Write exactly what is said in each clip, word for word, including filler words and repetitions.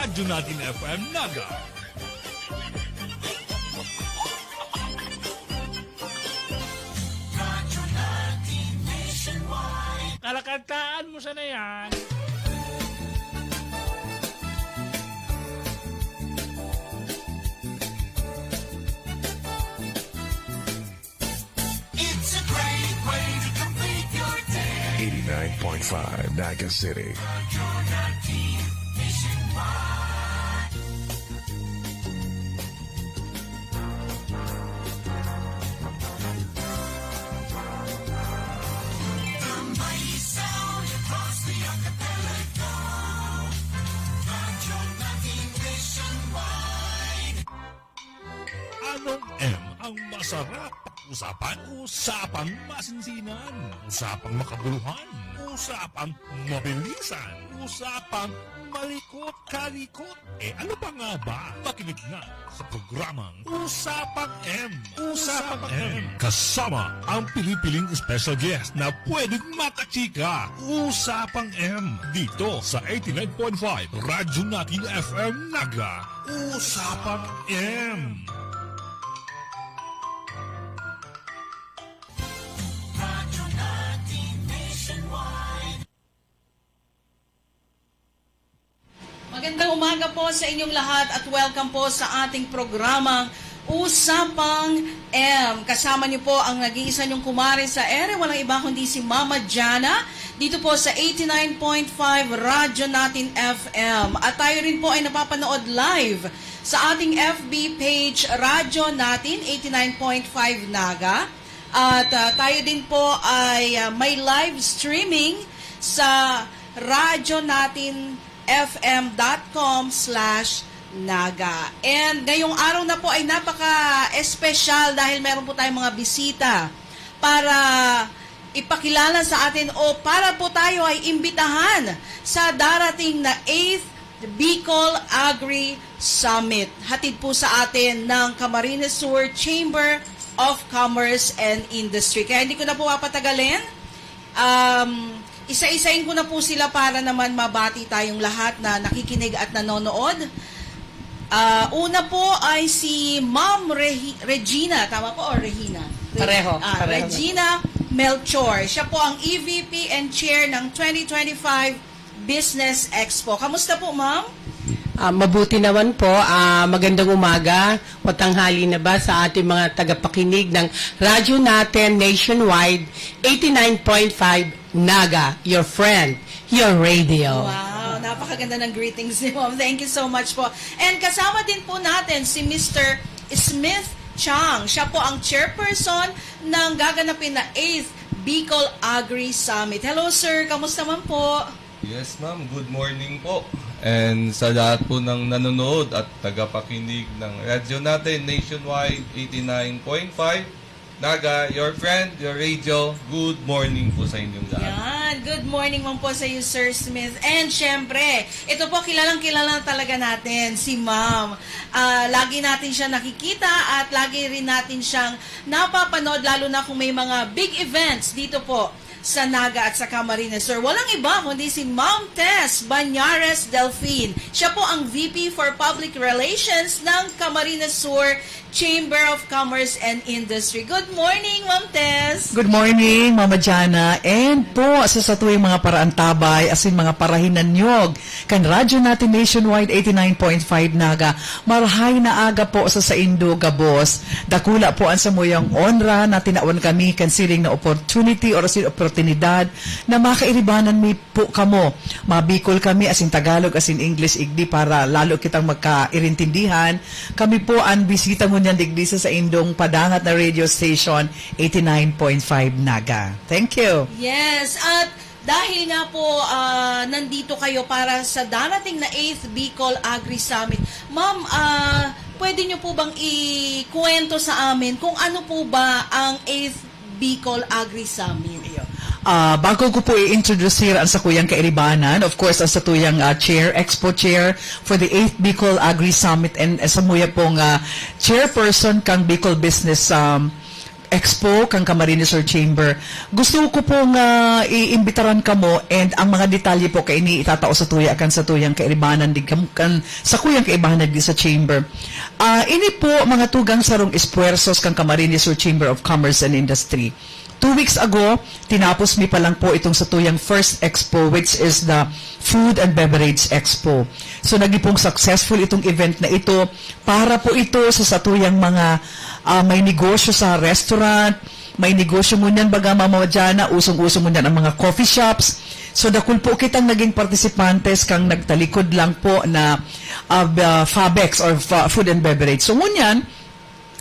Radyo Natin F M Naga. Kalakantaan mo sana yan. It's a great way to complete your day. Eighty-nine point five Naga City. Radyo Natin Nationwide. The mighty sound across the archipelago. Radyo Natin Nationwide. Anong M ang masarap pag-usapan? Usapang masinsinan, usapang makabuluhan, usapang mabilisan, usapang malikot-kalikot. Eh, ano pa nga ba? Makinig na sa programang Usapang M. Usapang M. Kasama ang pili-piling special guest na pwedeng makachika. Usapang M. Dito sa eighty-nine point five Radyo Natin F M Naga. Usapang M. Radyo Natin Nationwide. Magandang umaga po sa inyong lahat at welcome po sa ating programang Usapang M. Kasama niyo po ang nag-iisa niyong kumare sa ere, walang iba kundi si Mama Jana, dito po sa eighty-nine point five Radyo Natin F M. At tayo rin po ay napapanood live sa ating F B page, Radyo Natin eighty-nine point five Naga. At, ah, tayo din po ay, ah, may live streaming sa radyo natin F M dot com slash Naga. And ngayong araw na po ay napaka-espesyal dahil meron po tayong mga bisita para ipakilala sa atin o para po tayo ay imbitahan sa darating na eighth Bicol Agri Summit. Hatid po sa atin ng Camarines Sur Chamber of Commerce and Industry. Kaya hindi ko na po papatagalin. Um, isa-isahin ko na po sila para naman mabati tayong lahat na nakikinig at nanonood. Ah, una po ay si Ma'am Rehi-, Regina, tama po, o Regina? Re-, Pareho, ah, pareho. Regina Melchor. Siya po ang E V P and Chair ng twenty twenty-five Business Expo. Kamusta po, Ma'am? Ah, mabuti naman po. Ah, magandang umaga o tanghali na ba sa ating mga tagapakinig ng Radyo Natin Nationwide, eighty-nine point five Naga, your friend, your radio. Wow, napakaganda ng greetings ni Ma'am. Thank you so much po. And kasama din po natin si Mister Smith Chang. Siya po ang chairperson ng gaganapin na eighth Bicol Agri Summit. Hello, sir. Kamusta man po? Yes, ma'am. Good morning po. And sa lahat po ng nanonood at tagapakinig ng Radyo Natin Nationwide, eighty-nine point five, Naga, your friend, your radio, good morning po sa inyong lahat. Yan. Good morning man po sa iyo, Sir Smith. And syempre, ito po, kilalang kilala talaga natin si Ma'am. Ah, lagi natin siya nakikita at lagi rin natin siyang napapanood, lalo na kung may mga big events dito po sa Naga at sa Camarines Sur. Walang iba kundi si Ma'am Tess Banyares Delfin. Siya po ang V P for Public Relations ng Camarines Sur Chamber of Commerce and Industry. Good morning, Ma'am Tess! Good morning, Mama Jana. And po, sa satuyang mga paraantabay, asin mga parahinanyog, kan Radyo Natin Nationwide eighty-nine point five Naga, marahay na aga po sa saindo gabos. Dakula po an samuyang onra na tinawan kami kan siring na opportunity or asin oportunidad na makairibanan mi po kamo. Mabikol kami, asin Tagalog, asin English, igdi para lalo kitang magkairintindihan. Kami po an bisita ngunyan digdi sa saindong padangat na radio station, eighty-nine point five Naga. Thank you. Yes, at dahil nga po, ah, nandito kayo para sa darating na eighth Bicol Agri Summit, Ma'am, ah, pwede niyo po bang ikuwento sa amin kung ano po ba ang eighth Bicol Agri Summit? Ah, bago ko po i-introduce ang sakuyang kairibanan, of course, ang satuyang, ah, chair, expo chair for the eighth Bicol Agri Summit, and, ah, samuya pong, ah, chairperson kang Bicol Business, um, Expo kan Camarines Sur Chamber. Gusto ko po nga iimbitaran kamo and ang mga detalye po kaini itatao sa tuya kan sa tuyang kaibanan dig kan sakuyang kaibahan digdi sa chamber. Ah, ini po mga tugang sarong esfuerzos kan Camarines Sur Chamber of Commerce and Industry. Two weeks ago, tinapos mi pa lang po itong sa tuyang first expo, which is the Food and Beverage Expo. So, naging pong successful itong event na ito para po ito sa satuyang mga ah, may negosyo sa restaurant, may negosyo ngunyan, baga, mamadyana, usong-uso ngunyan ang mga coffee shops. So, dakul po kitang naging participantes kang nagtalikod lang po na ah, ba- Fabex or fa- food and beverage. So, ngunyan,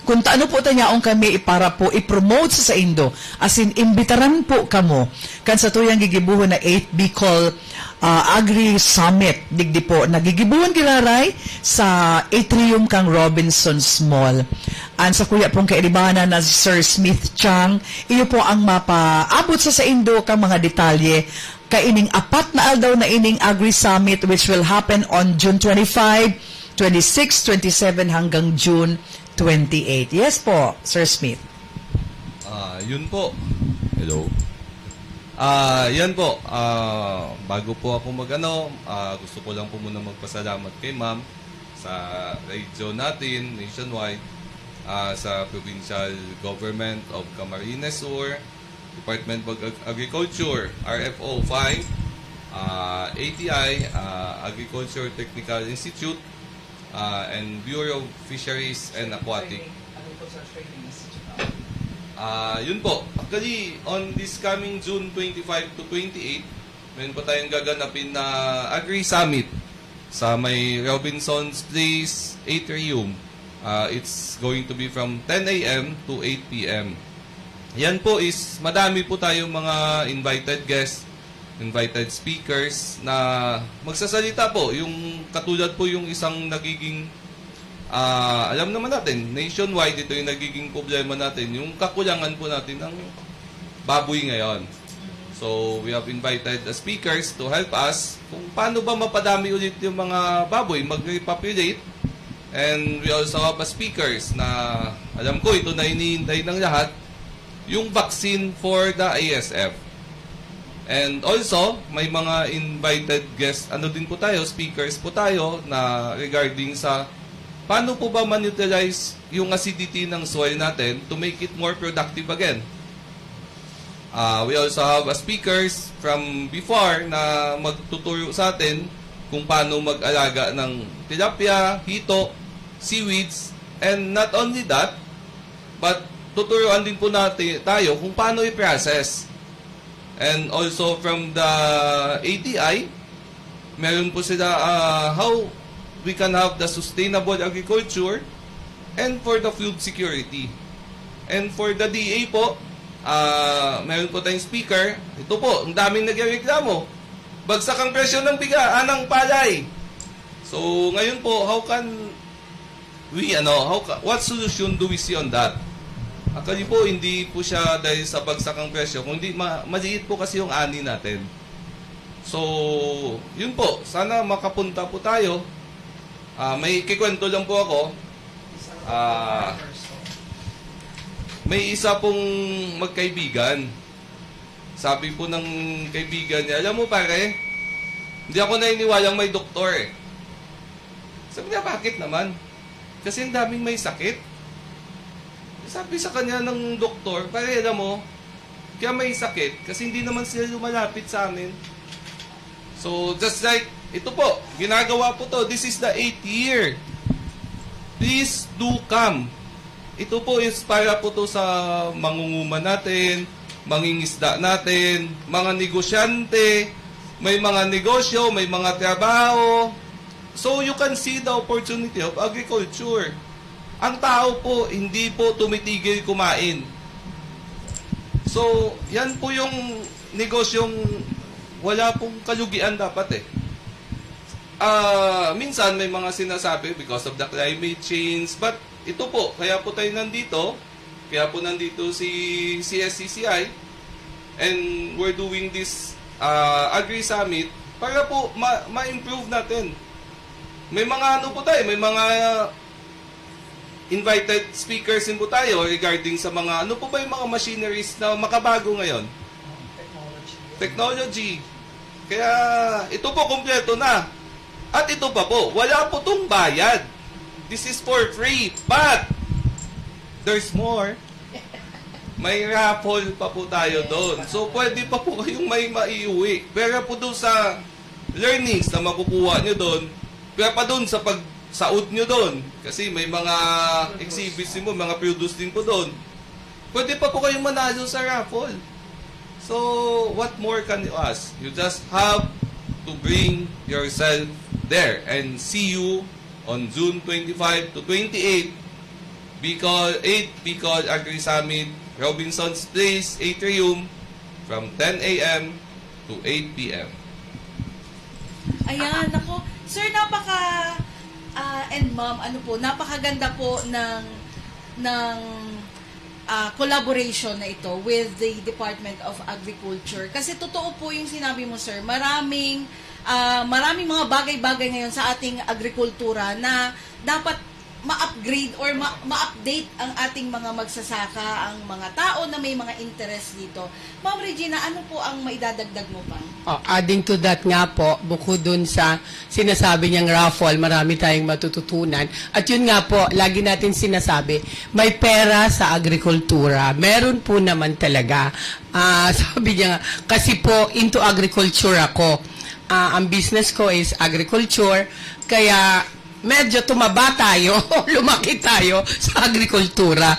kung taano po tanyaon kami para po i-promote sa saindo, as in, imbitaran po kamo kan sa tuyang gigibuhon na eighth Bicol ah, Agri Summit, digdi po, nagigibuhon giraray sa atrium kang Robinson's Mall. An sakuya pong kairibanan na si Sir Smith Chang, iyo po ang mapaabot sa saindo kang mga detalye kaining apat na aldaw na ining Agri Summit, which will happen on June twenty-five, twenty-six, twenty-seven hanggang June twenty-eight. Yes po, Sir Smith. Ah, yun po. Hello. Ah, yan po. Ah, bago po ako mag-ano, ah, gusto ko lang po muna magpasalamat kay Ma'am sa radio natin nationwide, ah, sa Provincial Government of Camarines Sur, Department of Ag- Agriculture, R F O five, ah, A T I, ah, Agriculture Technical Institute, ah, and Bureau of Fisheries and Aquatic. Training, Agriculture Training Institute. Ah, yun po. Actually, on this coming June twenty-five to twenty-eight, meron po tayong gaganapin na Agri-Summit sa may Robinson's Place Atrium. Ah, it's going to be from ten a m to eight p m. Yan po is madami po tayong mga invited guests, invited speakers na magsasalita po, yung katulad po yung isang nagiging, ah, alam naman natin, nationwide ito yung nagiging problema natin, yung kakulangan po natin ng baboy ngayon. So, we have invited the speakers to help us kung paano ba mapadami ulit yung mga baboy, mag-repopulate. And we also have a speakers na alam ko ito na iniintay ng lahat, yung vaccine for the A S F. And also, may mga invited guests, ano din po tayo, speakers po tayo na regarding sa paano po ba man-utilize yung acidity ng soil natin to make it more productive again. Ah, we also have a speakers from before na magtuturo sa atin kung paano mag-alaga ng tilapia, hito, seaweeds, and not only that, but tuturuan din po natin tayo kung paano i-process. And also from the A T I, meron po sila ah, how we can have the sustainable agriculture and for the food security. And for the D A po, ah, meron po tayong speaker. Ito po, ang daming nagreklamo. Bagsak ang presyo ng biga, anang palay. So, ngayon po, how can we, ano, how ca- what solution do we see on that? Actually po, hindi po siya dahil sa bagsak ang presyo, kundi ma- maliit po kasi yung ani natin. So, yun po, sana makapunta po tayo. Ah, may kikwento lang po ako. Ah, may isa pong magkaibigan. Sabi po ng kaibigan niya, "Alam mo pare, hindi ako naniniwalang may doktor eh." Sabi niya, "Bakit naman?" "Kasi ang daming may sakit." Sabi sa kanya ng doktor, "Pare, alam mo, kaya may sakit kasi hindi naman sila lumalapit sa amin." So, just like, ito po, ginagawa po to. This is the eighth year. Please do come. Ito po is para po to sa mangunguma natin, mangingisda natin, mga negosyante, may mga negosyo, may mga trabaho. So, you can see the opportunity of agriculture. Ang tao po, hindi po tumitigil kumain. So, yan po yung negosyong wala pong kalugian dapat eh. Ah, minsan may mga sinasabi because of the climate change, but ito po, kaya po tayo nandito, kaya po nandito si C S C C I, and we're doing this ah, Agri Summit para po ma- ma-improve natin. May mga ano po tayo, may mga invited speakers din po tayo regarding sa mga, ano po ba yung mga machineries na makabago ngayon? Technology. Kaya ito po, kompleto na. At ito pa po, wala po tong bayad. This is for free. But, there's more. May raffle pa po tayo doon. So, pwede pa po kayong may maiuwi. Pero po doon sa learnings na makukuha nyo doon, kaya pa doon sa pagsaod nyo doon, kasi may mga exhibits din po, mga produce din po doon. Pwede pa po kayong manalo sa raffle. So, what more can you ask? You just have to bring yourself there and see you on June twenty-five to twenty-eight, Bicol, eighth Bicol Agri Summit, Robinson's Place, Atrium, from ten a m to eight p m. Ayan, ako. Sir, napaka, ah, and ma'am, ano po, napakaganda po ng, ng ah, collaboration na ito with the Department of Agriculture. Kasi totoo po yung sinabi mo, sir. Maraming, ah, maraming mga bagay-bagay ngayon sa ating agrikultura na dapat ma-upgrade or ma- ma-update ang ating mga magsasaka, ang mga tao na may mga interest dito. Ma'am Regina, ano po ang maidadagdag mo pa? Oh, adding to that nga po, bukod dun sa sinasabi niyang raffle, marami tayong matututunan. At yun nga po, lagi natin sinasabi, may pera sa agrikultura. Meron po naman talaga. Ah, sabi niya, nga, kasi po, into agriculture ako. Ah, ang business ko is agriculture. Kaya medyo tumaba tayo, lumaki tayo sa agrikultura.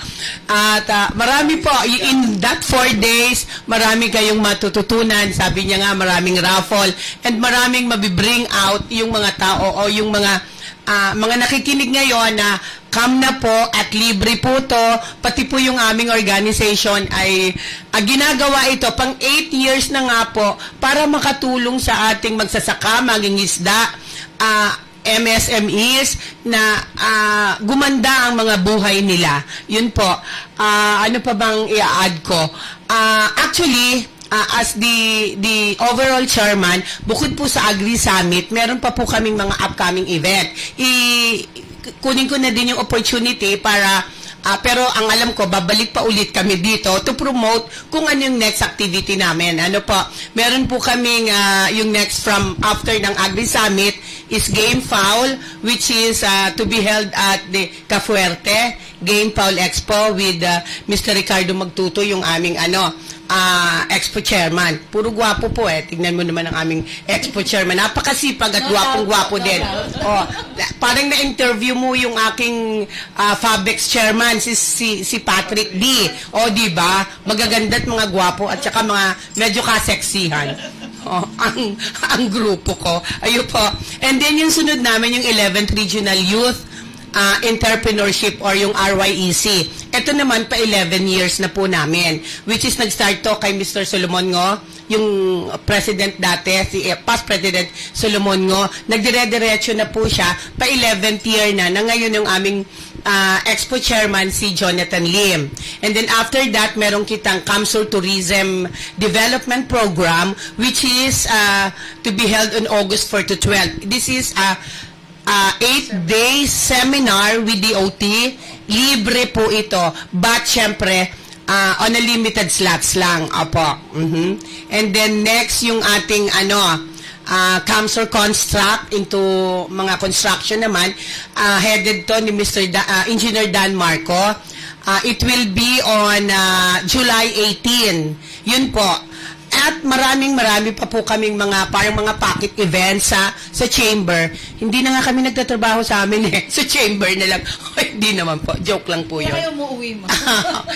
At ah, marami po, in that four days, marami kayong matututunan. Sabi niya nga, maraming raffle and maraming mabibring out yung mga tao o yung mga ah, mga nakikinig ngayon na come na po at libre po to. Pati po yung aming organization ay ah, ginagawa ito pang eight years na nga po para makatulong sa ating magsasaka, mangingisda, ah, M S M Es na ah, gumanda ang mga buhay nila. Yun po. Ah, ano pa bang i-add ko? Ah, actually, ah, as the the overall chairman, bukod po sa Agri Summit, meron pa po kaming mga upcoming event. I kunin ko na din yung opportunity para ah, pero ang alam ko, babalik pa ulit kami dito to promote kung ano yung next activity namin. Ano po, meron po kaming ah, yung next from after ng Agri Summit is Game Fowl, which is ah, to be held at the Cafuerte Game Fowl Expo with ah, Mister Ricardo Magtuto, yung aming ano, ah, Expo Chairman. Puro gwapo po eh. Tignan mo naman ang aming Expo Chairman. Napakasipag at gwapong-gwapo din. Oh, parang na-interview mo yung aking ah, Fabex Chairman, si, si, si Patrick D. O, di ba? Magaganda't mga gwapo at saka mga medyo kaseksihan. Oh, ang ang grupo ko. Ayun po. And then yung sunod namin, yung eleventh Regional Youth ah, Entrepreneurship or yung R Y E C. Ito naman pa eleven years na po namin, which is nag-start to kay Mister Solomon Ngo, yung president dati, si eh, past President Solomon Ngo. Nagdire-diretso na po siya, pa eleventh year na, na ngayon yung aming ah, Expo Chairman si Jonathan Lim. And then after that, meron kitang Kamsur Tourism Development Program, which is ah, to be held on August four to twelve. This is a ah, eight-day seminar with D O T. Libre po ito. But syempre, ah, on a limited slots lang. Opo. Mhm. And then next, yung ating ano, ah, Kamsur Construct into mga construction naman, ah, headed to ni Mister Da- ah, Engineer Dan Marco. Ah, it will be on ah, July eighteen. Yun po. At maraming marami pa po kaming mga parang mga pocket events sa sa chamber. Hindi na nga kami nagtatrabaho sa amin eh. Sa chamber na lang. Hindi naman po. Joke lang po yun. Kaya umuwi mo.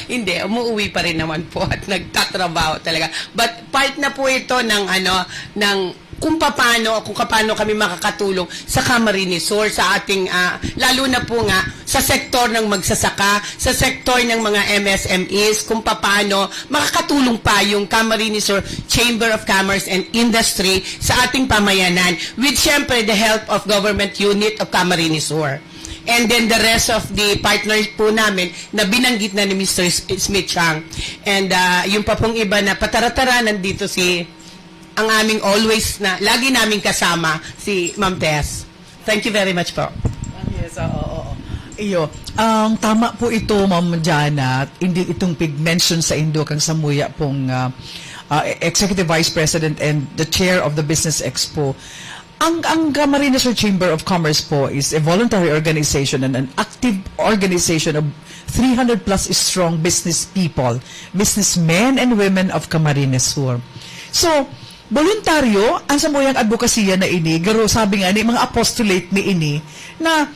Hindi, umuwi pa rin naman po at nagtatrabaho talaga. But part na po ito ng ano, ng kung paano, kung paano kami makakatulong sa Camarines Sur, sa ating, ah, lalo na po nga sa sektor ng magsasaka, sa sektor ng mga M S M Es, kung paano makakatulong pa yung Camarines Sur Chamber of Commerce and Industry sa ating pamayanan, with syempre the help of Government Unit of Camarines Sur. And then the rest of the partners po namin na binanggit na ni Mister S- Smith Chang. And ah, yung pa pong iba na patara-tara, nandito si ang aming always na, lagi naming kasama, si Ma'am Tess. Thank you very much po. Yes, oo, oo. Iyo, ang tama po ito, Ma'am Jana, hindi itong pig-mention sa indo kang samuya pong ah, ah, Executive Vice President and the Chair of the Business Expo. Ang, ang Camarines Sur Chamber of Commerce po is a voluntary organization and an active organization of three hundred plus strong business people, businessmen and women of Camarines Sur. So, voluntaryo ang samuyang advokasya na ini, pero sabi nga ni mga apostolate ni ini na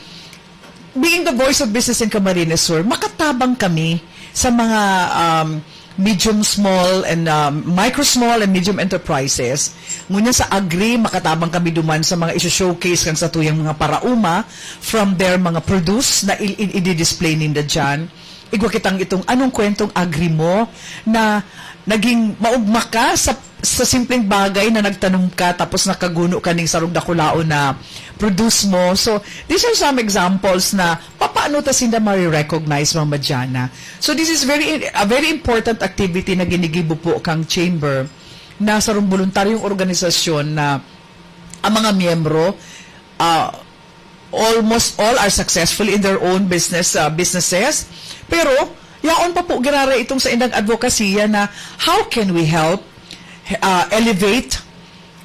being the voice of business in Camarines Sur, makatabang kami sa mga um, medium small and um, micro small and medium enterprises. Ngunyan sa agri, makatabang kami duman sa mga iso-showcase kan satuyang mga paraoma from their mga produce na i- i- i-display ninda dyan. Igwa kitang itong anong kwentong agri mo na naging maugma ka sa sa simpleng bagay na nagtanom ka tapos nakaguno ka ning sarong dakulaon na produce mo. So, these are some examples na papaano ta sinda ma-recognize, Mama Jana. So, this is very a very important activity na ginigibo po kang chamber na sarong voluntaryong organisasyon na ang mga miyembro ah, almost all are successful in their own business ah, businesses. Pero yaon pa po giraray itong sa indang advokasya na how can we help ah, elevate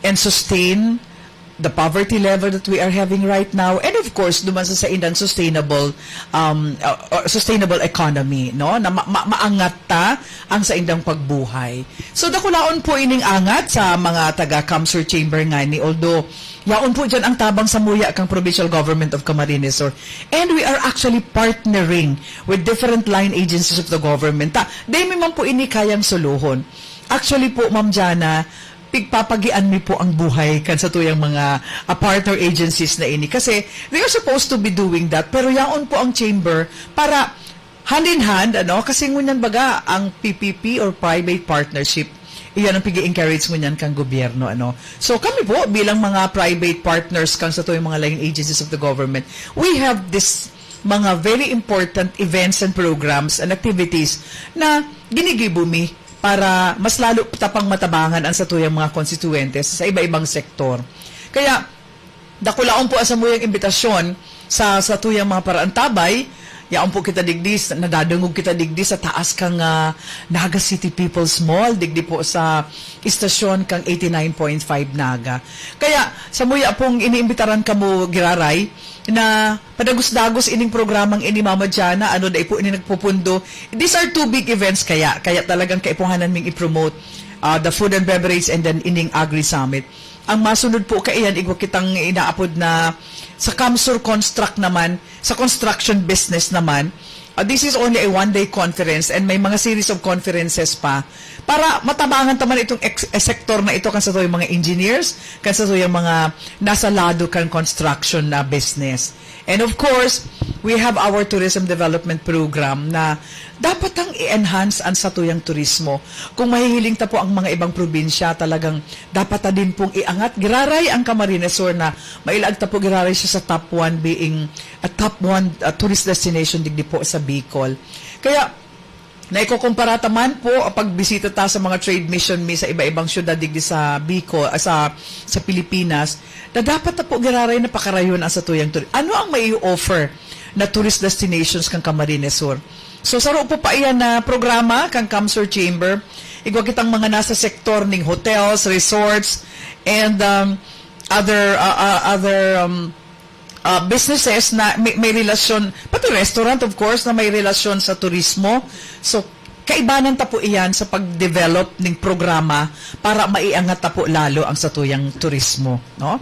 and sustain the poverty level that we are having right now, and of course duman sa saindang sustainable um, uh, uh, sustainable economy, no, na ma- ma- maangat ta ang saindang pagbuhay. So dakulaon po ining angat sa mga taga CamSur Chamber ngani, although yaon po dyan ang tabang samuya kang Provincial Government of Camarines Sur. And we are actually partnering with different line agencies of the government. Ta, dai mi man po ini kayang solohon. Actually po, Ma'am Jana, pigpapagian mi po ang buhay kan satuyang mga ah, partner agencies na ini. Kasi they are supposed to be doing that. Pero yaon po ang chamber para hand in hand, ano, kasi ngunyan baga ang P P P or private partnership, iyan ang pig-encourage ngunyan kang gobyerno, ano. So kami po bilang mga private partners kang satuyang mga line agencies of the government, we have this mga very important events and programs and activities na ginigibo mi para mas lalo tapang matabangan ang satuyang mga konstituwentes sa iba-ibang sektor. Kaya dakulaon po ang samuyang imbitasyon sa satuyang mga paraantabay. Yaon po kita digdi, nadadangog kita digdi sa taas kang ah, Naga City People's Mall, digdi po sa istasyon kang eighty-nine point five Naga. Kaya samuya pong iniimbitaran kamo giraray na padagos-dagos ining programang ini, Mama Jana, ano, dai po ini nagpupundo. These are two big events kaya, kaya talagang kaipuhanan ming i-promote ah, the food and beverage and then ining Agri Summit. Ang masunod po kaiyan, igwa kitang inaapod na sa CamSur Construct naman, sa construction business naman, ah, this is only a one-day conference and may mga series of conferences pa para matabangan ta man itong ex- eh, sektor na ito kan satuyang mga engineers, kan satuyang mga nasa lado kan construction na business. And of course, we have our tourism development program na dapat ang i-enhance ang satuyang turismo. Kung mahihiling ta po ang mga ibang probinsya, talagang dapat ta din pong iangat. Giraray ang Camarines Sur na mailaag ta po giraray siya sa top one being a top one uh, tourist destination digdi po sa Bicol. Kaya naikukumpara ta man po ang pagbisita ta sa mga trade mission mi sa iba-ibang syudad digdi sa Bicol, ah, sa, sa Pilipinas, na dapat na po giraray na pakarayon ang satuyang turismo. Ano ang mai-offer na tourist destinations kan Camarines Sur? So, saro po pa iyan na programa kan CamSur Chamber. Igwa kitang mga nasa sektor ning hotels, resorts, and um, other uh, uh, other um, ah, businesses na may, may relasyon, pati restaurant, of course, na may relasyon sa turismo. So, kaibanan ta po iyan sa pag-develop ning programa para maiangat ta po lalo ang satuyang turismo, no?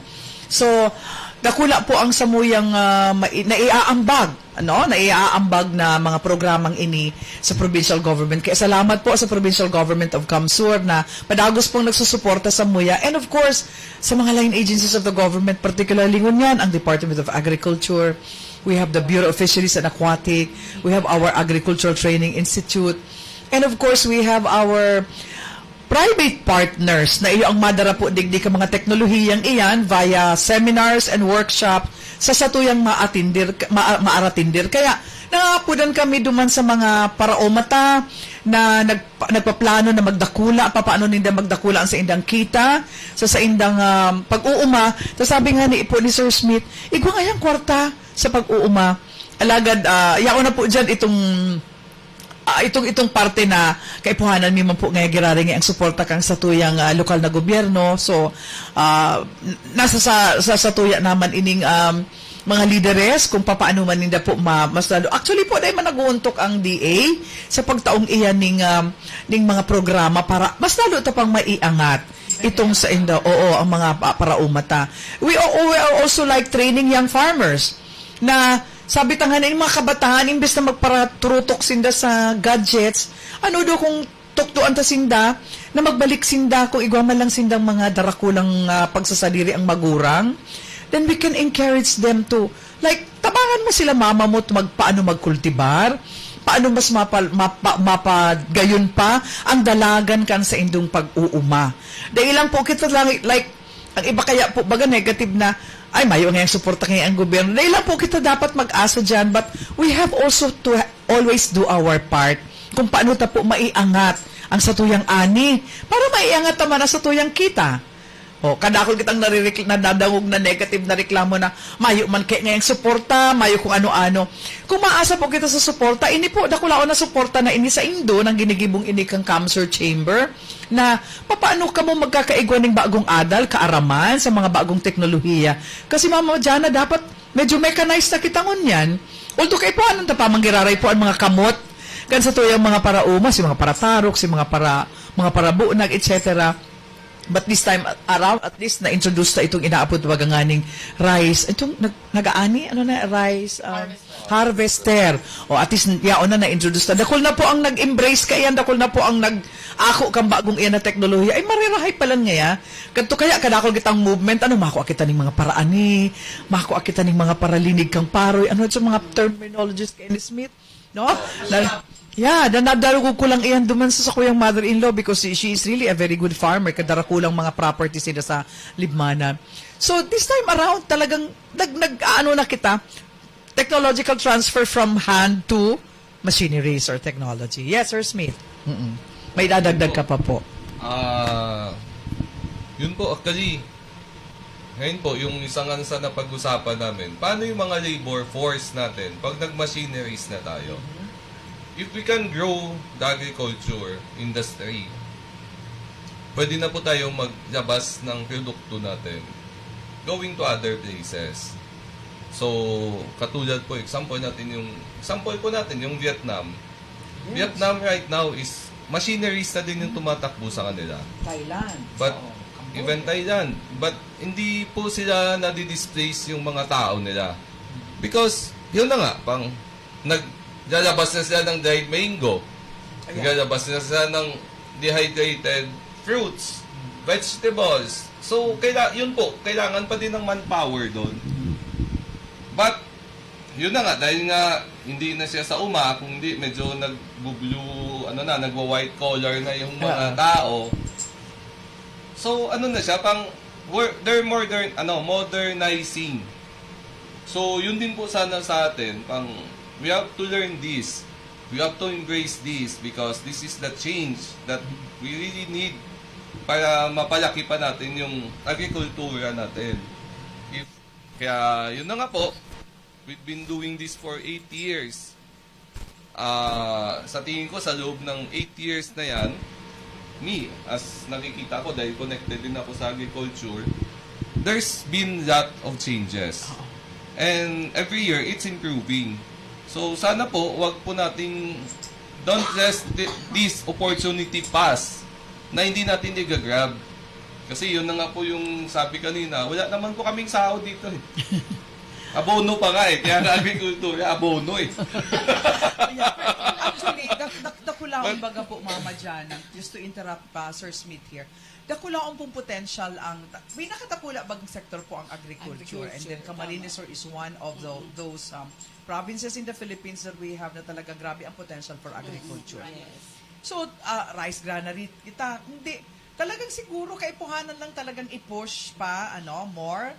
So, dakula po ang samuyang ah, mai- naiaambag, ano, naiaambag na mga programang ini sa provincial government. Kaya salamat po sa provincial government of CamSur na padagos pong nagsusuporta samuya. And of course, sa mga line agencies of the government, particularly ngunyan ang Department of Agriculture, we have the Bureau of Fisheries and Aquatic, we have our Agricultural Training Institute, and of course, we have our private partners na iyo ang madara po digdi ka mga teknolohiyang iyan via seminars and workshop sa satuyang maatindir, ma, maaratindir. Kaya nangapudan kami duman sa mga paraomata na nag, nagpaplano na magdakula, papaano ninda magdakula ang saindang kita, sa saindang um, pag-uuma. Sa sabi nga ni po ni Sir Smith, igwa ngayang kwarta sa pag-uuma. Alagad, ah, yaon na po dyan itong, ah, itong, itong parte na kaipuhanan mi man po nga giraringi ang suporta kan satuyang, ah, lokal na gobyerno. So, ah, n-, nasa sa, sa, satuya naman ining, um, mga lideres kung papaano man ninda po ma-, mas lalo. Actually po, dahil man nag-uuntok ang D A sa pagtaong iyan ning, um, ning mga programa para mas lalo ta pang maiangat itong sa indo. Oo, ang mga pa-, parauma ta. We, we are also, like, training young farmers na sabi ta nga na yung mga kabataan, imbes na magparaturutok sinda sa gadgets, ano daw kung tukdoan ta sinda na magbalik sinda kung igwa man lang sindang mga darakulang, ah, pagsasadiri ang magurang, then we can encourage them to, like, tabangan mo sila, mama mo, magpaano magkultibar, paano mas mapa-, mapa-, mapagayon pa ang dalagan kan sa indong pag-uuma. Dahil lang po kita lang, like, ang iba kaya po baga negative na, "Ay, mayo ngayang suporta kaya ang gobyerno." Dahil lang po kita dapat mag-asa dyan, but we have also to ha-, always do our part kung paano ta po maiangat ang satuyang ani para maiangat naman ang satuyang kita. O, kadakol kitang narirek-, nadadangog na negative na reklamo na, "Mayo man kaya ngayang suporta, mayo kung ano-ano." Kung maasa po kita sa suporta, ini po, dakulaon na suporta na ini sa indo nang ginigibong ini kang CamSur Chamber, na papaano kamo magkakaigwa ning bagong adal, kaaraman sa mga bagong teknolohiya? Kasi, Mama Jana, dapat medyo mechanized na kita ngunyan. Although kaipuhanan ta pa, manggiraray po ang mga kamot kan satuyang mga parauma, si mga paratarok, si mga para-, mga parabunag, et cetera. But this time around, at least na-introduce na itong inaapod baga nganing rice. Itong nag-, nag-aani? Ano na? Rice, um, harvester. O, at least, yaon na na-introduce na. Dakul na po ang nag-embrace kaiyan, dakul na po ang nag-ako kang bagong iyan na teknolohiya. Ay, marirahay pa lang ngaya. Kadto kaya kadakol kitang movement, ano, makua kita ning mga paraani, makua kita ning mga paralinig kang paroy, ano, sa mga terminologies kay Smith, no? Na, yeah, na nadarugog ko lang iyan duman sa, sa kuyang mother-in-law because she, she is really a very good farmer. Kadarakulang mga property sila sa Libmanan. So, this time around, talagang nag, nag, ano na kita, technological transfer from hand to machineries or technology. Yes, Sir Smith. Mm-mm. May dadagdag ka pa po. Ah, yun po, actually, ngayon po, yung isang ansa na pag-usapan namin, paano yung mga labor force natin pag nag-machineries na tayo? If we can grow the agriculture industry, pwede na po tayo maglabas ng produkto natin going to other places. So, katulad po, example natin yung, example po natin yung Vietnam. Vietnam right now is machineries na din yung tumatakbo sa kanila. Thailand. But even Thailand, but hindi po sila nadi-displace yung mga tao nila. Because, yun na nga, pang naglalabas na sila ng dried mango. Naglalabas na sila ng dehydrated fruits, vegetables. So, kaila, yun po, kailangan pa din ng manpower doon. But, yun na nga, dahil nga hindi na siya sa uma, kung hindi, medyo nagbo-blue, ano na, nagwa-white collar na yung mga tao. So, ano na siya, pang, we're, they're modern, ano, modernizing. So, yun din po sana sa atin, pang, we have to learn this. We have to embrace this because this is the change that we really need para mapalaki pa natin yung agrikultura natin. If, kaya, yun na nga po, we've been doing this for eight years. Ah, sa tingin ko, sa loob ng eight years na yan, me, as nakikita ko, dahil connected din ako sa agriculture, there's been lot of changes. And every year, it's improving. So, sana po, wag po nating, don't let thi- this opportunity pass na hindi natin i-grab. Kasi yun na nga po yung sabi kanina, wala naman po kaming sahod dito eh. Abono pa nga eh. Kaya nga agrikultura, abono eh. Actually, dak dak dakulaon baga po, Mama Jana, just to interrupt pa, Sir Smith here, dakulaon pong potential ang, ta- may nakadakula bagang sektor po ang agriculture. And then Camarines Sur is one of tho- those um, provinces in the Philippines that we have na talagang grabe ang potential for agriculture. So, ah, rice granary, kita, hindi, talagang siguro kaipuhanan lang talagang i-push pa, ano, more.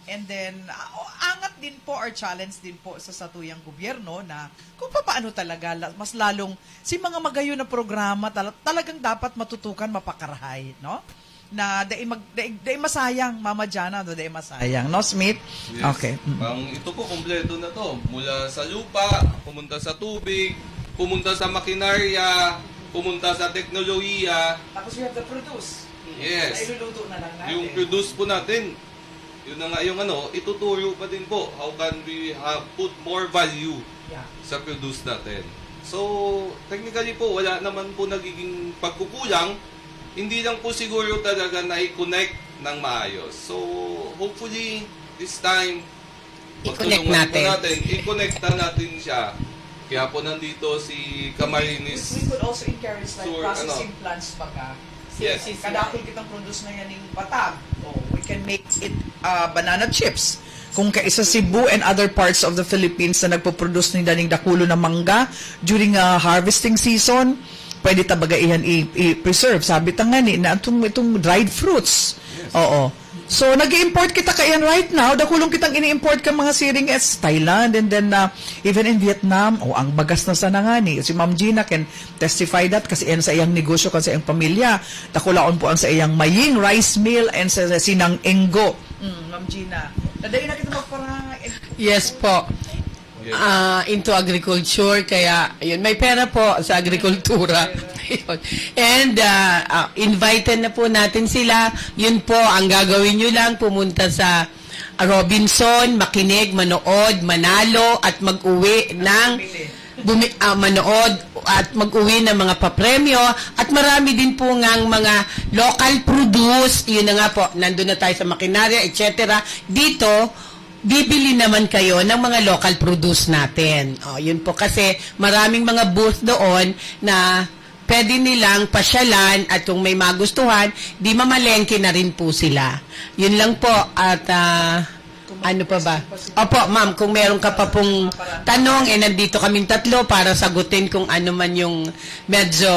And then, ah, o, angat din po or challenge din po sa satuyang gobyerno na kung paano talaga la- mas lalong si mga magayon na programa tala- talagang dapat matutukan, mapakarahay, no? na dai mag-, dai, dai masayang, Mama Jana, no? Dai masayang, no, Smith? Yes. Okay. Mm. Ang ito po, kompleto na to. Mula sa lupa, pumunta sa tubig, pumunta sa makinarya, pumunta sa teknolohiya. Tapos we have the produce. Yes. Iluluto na lang natin. Yung produce po natin, yun na nga yung ano, ituturo pa din po. How can we have put more value Yeah. sa produce natin? So, technically po, wala naman po nagiging pagkukulang. Hindi lang po siguro talaga na-connect ng maayos. So, hopefully, this time, I-connect pagtulungan po natin. natin, i-connect na natin siya. Kaya po nandito si Camarines. We could also encourage like Sure, processing ano? plants baga. Yes. Kadakul kitang produce na yan ng patag. Oh, we can make it uh, banana chips. Kung kaisa Cebu and other parts of the Philippines na nagpo-produce ni daning dakulo na mangga during uh, harvesting season, pwede ta baga iyan i- i-preserve. Sabi ta nga ni, na itong, itong dried fruits. Oo. So, nag-import kita kaiyan right now. Dakulong kitang ini-import ka mga siring sa Thailand and then uh, even in Vietnam. Oh, ang bagas na sana nga ni. Si Ma'am Gina can testify that kasi yan sa iyang negosyo, kan sa iyang pamilya. Dakulaon po ang sa iyang maying, rice meal, and sa, sa sinang enggo. Mm, Ma'am Gina. Nadali na kita magparang... Yes po. Ah, into agriculture, kaya yun, may pera po sa agrikultura. Yun. And ah, ah, invited na po natin sila. Yun po, ang gagawin nyo lang, pumunta sa Robinson, makinig, manood, manalo, at mag-uwi ng bumi- ah, manood at mag-uwi ng mga papremyo, at marami din po ngang mga local produce. Yun na nga po, nandun na tayo sa makinarya, et cetera. Dito, bibili naman kayo ng mga local produce natin. O, yun po, kasi maraming mga booth doon na pwede nilang pasyalan, at kung may magustuhan, di mamalengke na rin po sila. Yun lang po. At ah, ano pa ba? Opo, ma'am, kung meron ka pa pong tanong, eh, nandito kaming tatlo para sagutin kung ano man yung medyo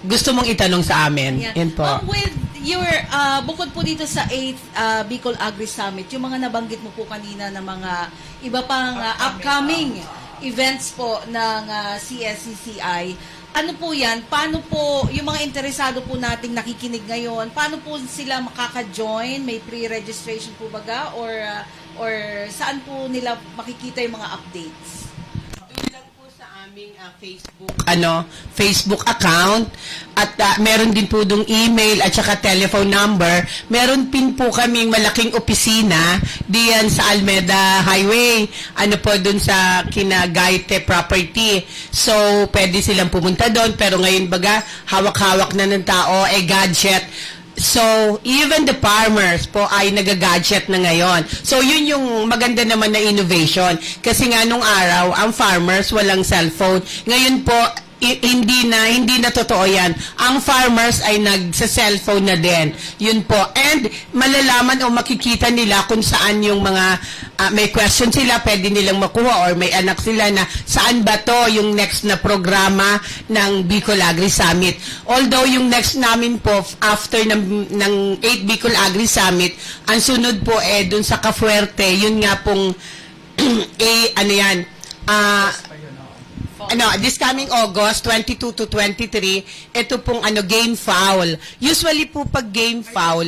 gusto mong itanong sa amin. Yeah. Yan po. Ma'am, with your, ah, bukod po dito sa eighth ah, Bicol Agri Summit, yung mga nabanggit mo po kanina na mga iba pang ah, upcoming events po ng ah, C S C C I, ano po yan? Paano po yung mga interesado po nating nakikinig ngayon? Paano po sila makaka-join? May pre-registration po baga? Or, ah, or saan po nila makikita yung mga updates? Doon lang po sa aming ah, Facebook, ano, Facebook account, at ah, meron din po dong email at saka telephone number. Meron din po kaming malaking opisina diyan sa Almeda Highway, ano po, dun sa kina Gaite property. So, pwede silang pumunta doon, pero ngayon baga, hawak-hawak na ng tao, eh, gadget. So, even the farmers po ay nagagadget na ngayon. So, yun yung maganda naman na innovation. Kasi nga nung araw, ang farmers walang cellphone. Ngayon po, i- hindi na hindi na totoo yan. Ang farmers ay nagsa-cellphone na din. Yun po. And malalaman o makikita nila kung saan yung mga ah, may question sila, pwede nilang makuha, or may anak sila na saan ba to yung next na programa ng Bicol Agri Summit. Although yung next namin po, after ng, ng eighth Bicol Agri Summit, ang sunod po eh dun sa Cafuerte, yun nga pong, eh, ano yan, ah, ano, this coming August twenty-two to twenty-three, ito pong ano, game fowl. Usually po pag game fowl,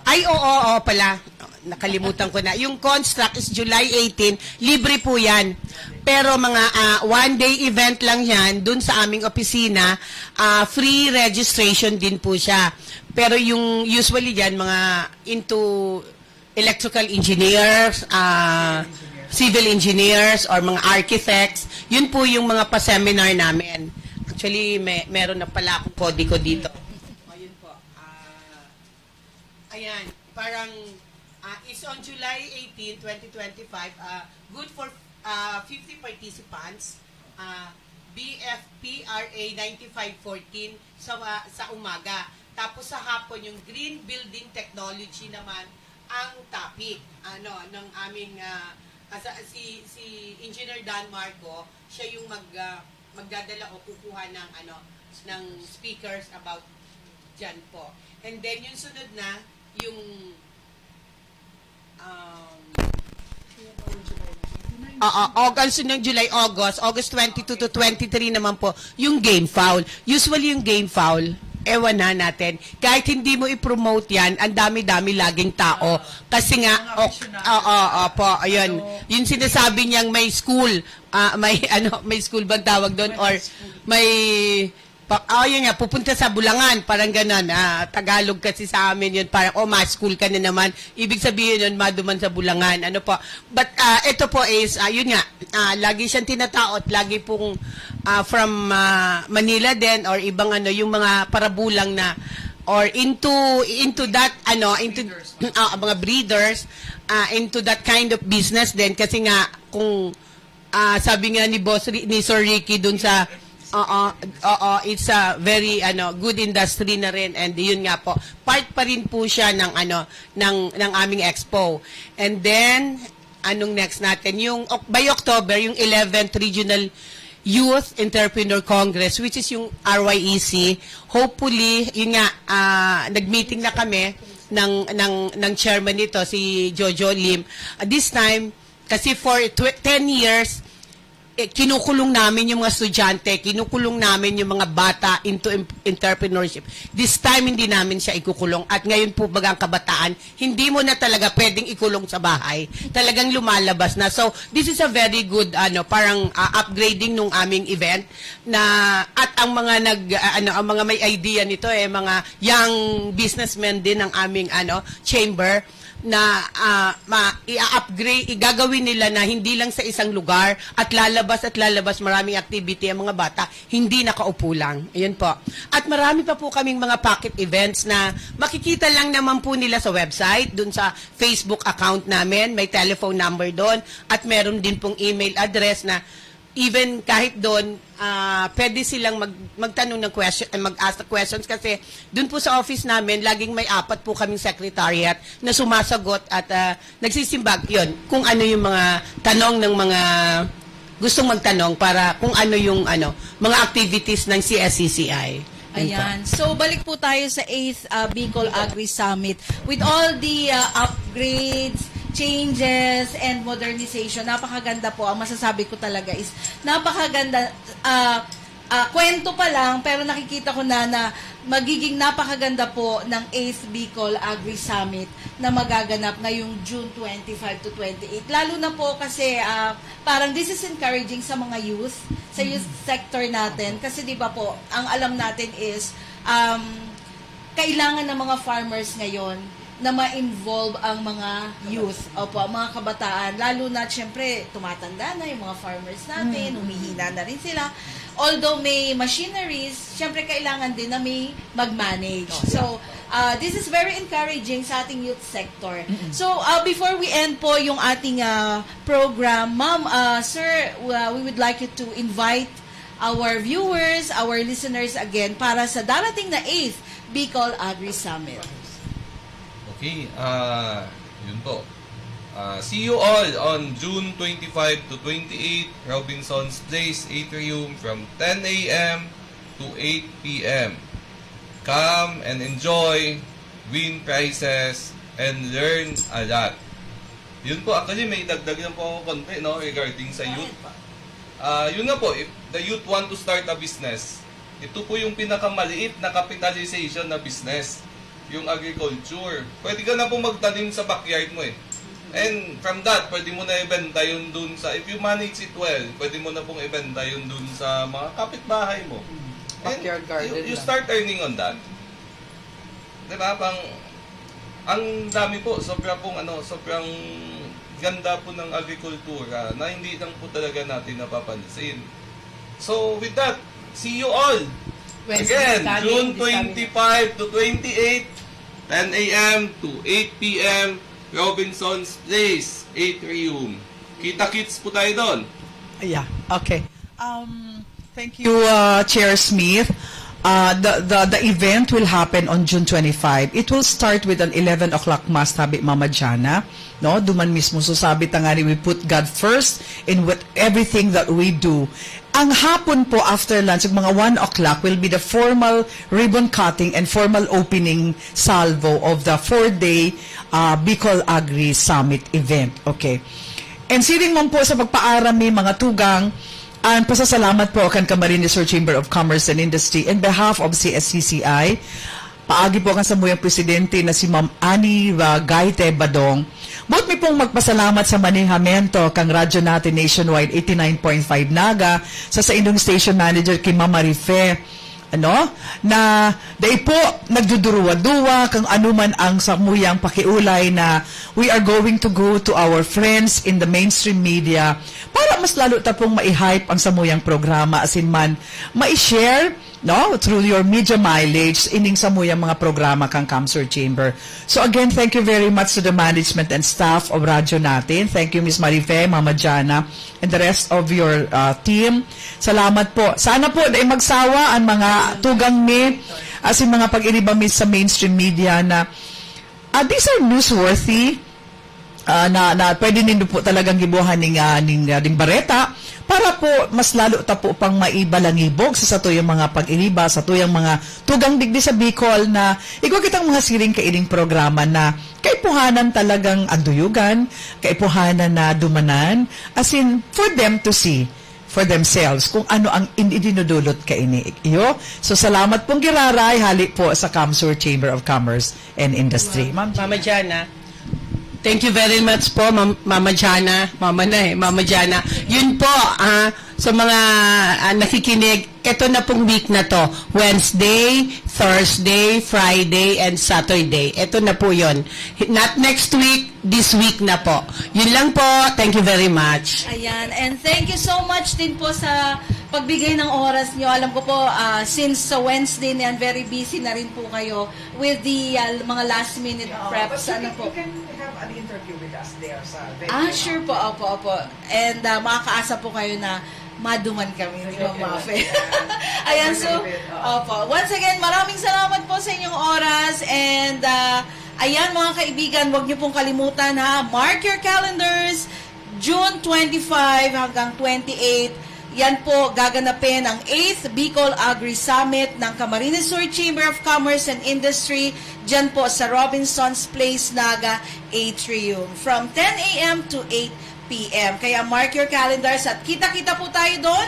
ay, oo, oo pala. Nakalimutan ko na. Yung Construct is July eighteen. Libre po yan. Pero mga ah, one-day event lang yan. Dun sa aming opisina, ah, free registration din po siya. Pero yung usually dyan, mga into electrical engineers, ah, civil engineers, or mga architects, yun po yung mga pa-seminar namin. Actually, may, meron na pala akong kodigo dito. Ayun po. Ah, ayan, parang ah, it's on July eighteen, twenty twenty-five. Ah, good for ah, fifty participants. Ah, B F P R A ninety-five fourteen sa, sa umaga. Tapos sa hapon, yung green building technology naman ang topic, ano, ng aming ah, asa, si, si Engineer Dan Marco, siya yung mag, ah, magdadala o kukuha ng, ano, ng speakers about dyan po. And then, yung sunod na, yung um, Oo, August, sunod ng July, August, August twenty-two to twenty-three naman po, yung game fowl. Usually yung game fowl, Ewan na natin. Kahit hindi mo i-promote yan, ang dami-dami laging tao. Kasi nga, Mga ok-, aficionado. Oo, opo, ayun. Ano? Yung sinasabi niyang may school, ah, may, ano, may school bang tawag doon? May Or school. May, pa, oh, yun nga, pupunta sa Bulangan, parang ganon. Ah, Tagalog kasi sa amin yun, parang, "Oh, ma-school ka na naman." Ibig sabihin nun, maduman sa Bulangan. Ano po? But, ah, ito po is, ah, yun nga, ah, lagi siyang tinataot, lagi pong, ah, from, ah, Manila din or ibang ano, yung mga parabulang na or into into that ano, into Breeders. Ah, mga breeders, ah, into that kind of business din kasi nga kung, ah, sabi nga ni Boss Ri-, ni Sir Ricky dun sa, oo, oo, it's a very ano, good industry na rin, and yun nga po, part pa rin po siya ng ano, ng ng aming expo. And then, anong next natin? Yung Oc-, by October, yung eleventh Regional Youth Entrepreneur Congress, which is yung R Y E C. Hopefully, yun nga, ah, nag-meeting na kami ng, ng, ng chairman nito, si Jojo Lim. Ah, this time, kasi for tw-, ten years, eh, kinukulong namin yung mga estudyante, kinukulong namin yung mga bata into em-, entrepreneurship. This time, hindi namin siya ikukulong. At ngayon po, baga ang kabataan, hindi mo na talaga pwedeng ikulong sa bahay. Talagang lumalabas na. So, this is a very good, ano, parang, ah, upgrading nung aming event na, at ang mga nag, ah, ano, ang mga may idea nito, eh, mga young businessmen din ng aming, ano, chamber na, ah, ma-, i-upgrade, igagawin nila na hindi lang sa isang lugar at lalabas at lalabas, maraming activity ang mga bata, hindi nakaupo lang. Ayun po. At marami pa po kaming mga pocket events na makikita lang naman po nila sa website, dun sa Facebook account namin, may telephone number doon, at meron din pong email address na even kahit doon, ah, pwede silang mag-, magtanong ng question, eh, mag-ask ng questions kasi doon po sa office namin, laging may apat po kaming secretariat na sumasagot at, ah, nagsisimbag, yun, kung ano yung mga tanong ng mga gustong magtanong para kung ano yung, ano, mga activities ng C S C C I. Yun po. Ayan. So, balik po tayo sa eighth, ah, Bicol Agri Summit. With all the, ah, upgrades, changes, and modernization, napakaganda po. Ang masasabi ko talaga is, napakaganda, ah, ah, kwento pa lang, pero nakikita ko na, na magiging napakaganda po ng eighth Bicol Agri Summit na magaganap ngayong June twenty-five to twenty-eight. Lalo na po kasi, ah, parang this is encouraging sa mga youth, sa youth Mm. sector natin. Opo. Kasi, di ba po, ang alam natin is, um, kailangan ng mga farmers ngayon na ma-involve ang mga youth. Opo, ang mga kabataan. Lalo na, siyempre, tumatanda na yung mga farmers natin, Mm. humihina na rin sila. Although may machineries, siyempre, kailangan din na may mag-manage. Oh, yeah. So, ah, this is very encouraging sa ating youth sector. Mm-mm. So, ah, before we end po yung ating, ah, program, ma'am, ah, sir, uh, we would like you to invite our viewers, our listeners again para sa darating na eighth Bicol Agri Summit. Okay, ah, yun po. Ah, see you all on June twenty-five to twenty-eight, Robinson's Place Atrium from ten a m to eight p m. Come and enjoy, win prizes, and learn a lot. Yun po, actually, may dagdag lang po ako konti, no, regarding sa youth. Ah, yun nga po, if the youth want to start a business, ito po yung pinakamaliit na capitalization na business, yung agriculture. Pwede ka na po magtanim sa backyard mo eh. And from that, pwede mo na ibenta yun dun sa, if you manage it well, pwede mo na pong ibenta yun dun sa mga kapitbahay mo. And Backyard garden you, you lang. Start earning on that. Di ba? Pang, ang dami po, sobra pong ano, sobrang ganda po ng agrikultura na hindi lang po talaga natin napapansin. So, with that, see you all Wednesday again, coming, June this coming. Twenty-five to twenty-eight, ten a m to eight p m, Robinson's Place, Atrium. Kita-kits po tayo doon. Yeah, okay. Um, thank you, uh, Chair Smith. Uh, the, the, the event will happen on June twenty-five. It will start with an eleven o'clock mass, sabi Mama Jana. No? Duman mismo, so sabi ta nga ni, we put God first in what, everything that we do. Ang hapon po, after lunch, mga one o'clock, will be the formal ribbon cutting and formal opening salvo of the four-day, uh, Bicol Agri Summit event. Okay. And siring man po sa pagpaaram ni mga tugang, An pasasalamat po kan Camarines Sur Chamber of Commerce and Industry in behalf of C S C C I, paagi po kan samuyang presidente na si Ma'am Annie, ah, Gaite Badong. Boot mi pong magpasalamat sa manehamento kan Radyo Natin Nationwide eighty-nine point five Naga, sa saindong station manager ki Ma'am Marife, ano, na dai po nagduduruwa-duwa kung ano man ang samuyang pakiulay na we are going to go to our friends in the mainstream media para mas lalo ta pong mai-hype ang samuyang programa, asin man mai-share, no, through your media mileage ining samuyang mga programa kan CamSur Chamber. So again, thank you very much to the management and staff of Radyo Natin. Thank you, Miss Marife, Mama Jana, and the rest of your, uh, team. Salamat po. Sana po dai magsawa ang mga tugang mi, asin mga pag-iriba mi sa mainstream media na, ah, these are newsworthy, ah, na, na pwede nindo po talagang gibohan ning, ah, ning, ah, ning bareta para po mas lalo ta po pang maibalangibog sa satuyang mga pag-iriba, satuyang mga tugang digdi sa Bicol na igwa kitang mga siring kaining programa na kaipuhanan talagang anduyugan, kaipuhanan na dumanan, asin for them to see for themselves kung ano ang in-, idinudulot kaini iyo. So, salamat pong giraray, hali po sa CamSur Chamber of Commerce and Industry. Ma'am Mama Jana. Thank you very much po, Ma'am, Mama Jana. Mama na eh, Mama Jana. Yun po, ah, sa mga, ah, nakikinig, ito na pong week na to, Wednesday, Thursday, Friday, and Saturday. Ito na po yon. Not next week, this week na po. Yun lang po. Thank you very much. Ayan. And thank you so much din po sa pagbigay ng oras nyo. Alam ko po, ah, since sa Wednesday na yan, very busy na rin po kayo with the, ah, mga last minute Yeah, preps. But you Ano can, po? You can have an interview with us there sa venue. Ah, sure po. Opo, opo. And, ah, makakaasa po kayo na maduman kami ni Ma'am Mafe. Ayan, so, opo. Once again, maraming salamat po sa inyong oras. And, ah, ayan, mga kaibigan, huwag niyo pong kalimutan, ha. Mark your calendars. June twenty-five hanggang twenty-eight, yan po gaganapin ang eighth Bicol Agri Summit ng Camarines Sur Chamber of Commerce and Industry, dyan po sa Robinson's Place, Naga Atrium, from ten a m to eight p m. Kaya mark your calendars at kita-kita po tayo doon,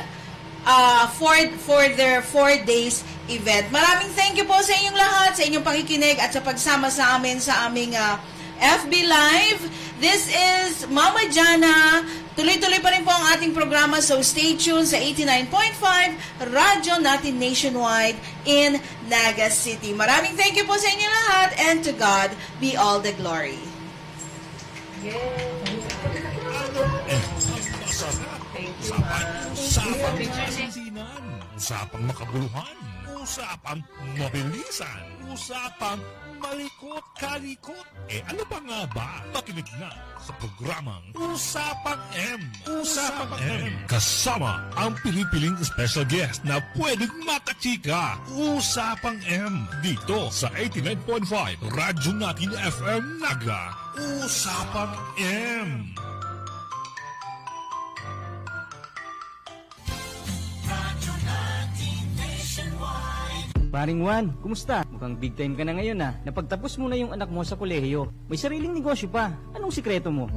ah, for, for their four days event. Maraming thank you po sa inyong lahat, sa inyong pakikinig at sa pagsama sa amin sa aming, ah, F B Live. This is Mama Jana. Tuloy-tuloy pa rin po ang ating programa, so stay tuned sa eighty-nine point five Radyo Natin Nationwide in Naga City. Maraming thank you po sa inyo lahat, and to God be all the glory. Ano ang masarap? Thank you, ma'am. Usapang kasinsinan, usapang makabuluhan, usapang mabilisan, usapang malikot-kalikot. Eh, ano pa nga ba? Makinig na sa programang Usapang M. Usapang M. Kasama ang pinipiling special guest na pwedeng makachika. Usapang M. Dito sa eighty-nine point five Radyo Natin F M Naga. Usapang M. Paring Juan, kumusta? Mukhang big time ka na ngayon, ah. Napagtapos mo na yung anak mo sa kolehiyo. May sariling negosyo pa. Anong sikreto mo?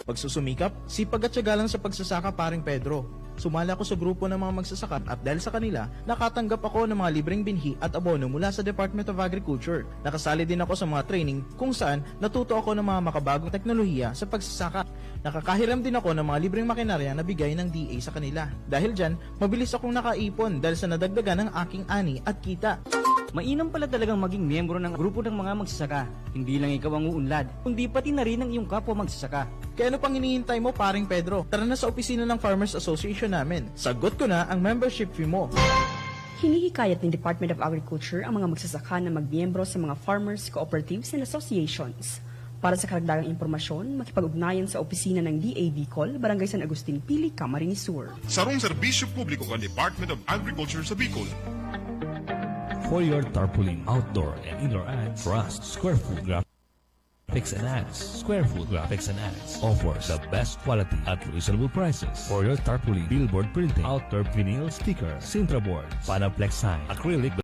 Pagsusumikap, sipag at tiyaga lang sa pagsasaka, Paring Pedro. Sumali ako sa grupo ng mga magsasaka at dahil sa kanila, nakatanggap ako ng mga libreng binhi at abono mula sa Department of Agriculture. Nakasali din ako sa mga training kung saan natuto ako ng mga makabagong teknolohiya sa pagsasaka. Nakakahiram din ako ng mga libreng makinarya na bigay ng D A sa kanila. Dahil dyan, mabilis akong nakaipon dahil sa nadagdagan ng aking ani at kita. Mainam pala talagang maging miyembro ng grupo ng mga magsasaka. Hindi lang ikaw ang uunlad, kundi pati na rin ang iyong kapwa magsasaka. Kaya ano pang hinihintay mo, Paring Pedro? Tara na sa opisina ng Farmers Association namin. Sagot ko na ang membership fee mo. Hinihikayat ng Department of Agriculture ang mga magsasaka na magmiyembro sa mga farmers, cooperatives, and associations. Para sa karagdagang impormasyon, makipag-ugnayan sa opisina ng D A Bicol, Barangay San Agustin, Pili, Camarines Sur. Sarong serbisyo publiko kan Department of Agriculture sa Bicol. For your tarpaulin, outdoor and indoor ads, Rust, Square Food Graphics and Ads, Square Food Graphics and Ads offers the best quality at reasonable prices for your tarpaulin, billboard printing, outdoor vinyl sticker, Sintra boards, Panoplex sign, acrylic